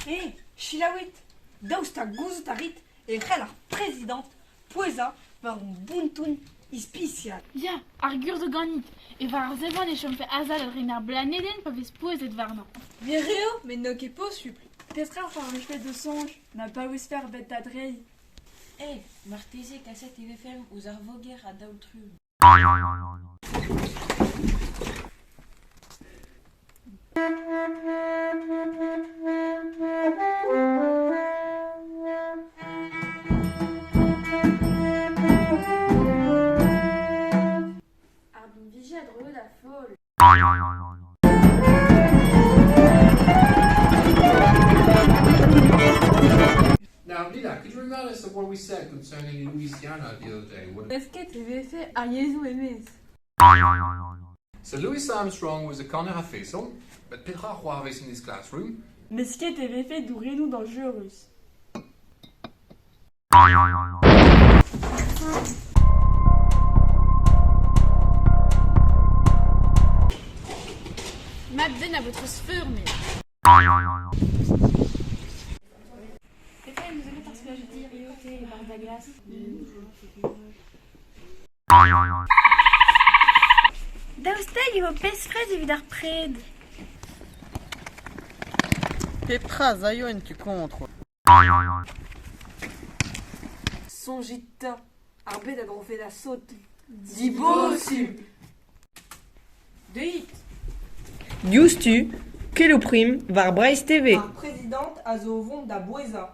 Eh, selaouit, daoust ha gouzout a rit e c'hell ar prezidant pouezañ war un bonton ispisial. Ya, ar gur zo ganit. E war ar seblant e chomfe azal a-dreñv ar blanedenn pa vez pouezet warnañ. Gwir eo, met n'eo ket posupl. Petra c'hoarvezfe d'ho soñj ma paouezfec'h bet da dreiñ? Eh, marteze kaset e vefemp ouzh ar voger a-daol-trumm. Ar binviji a droio da foll. Now, Lila, could you remind us of what we said concerning Louisiana the other day? What... Desket e vefe ar yezhoù e-maez. So Louis Armstrong was a kaner a-feson, but petra c'hoarvez in his classroom? Mesket e vefe dourennoù dañjerus. Mab-den a vo treuzfeurmet. Petra en deus evet ar skolajidi hiziv te e-barzh da glas? Daoust hag e vo peskfred evit ar pred ? Petra 'z aio en tu kontrol ? Soñjit 'ta, ar bed a drofe da sot. Dibosupl ! Deuit ! Diouzhtu, keloù prim war Breizh TV. Ar prezidant a zo o vont da bouezañ.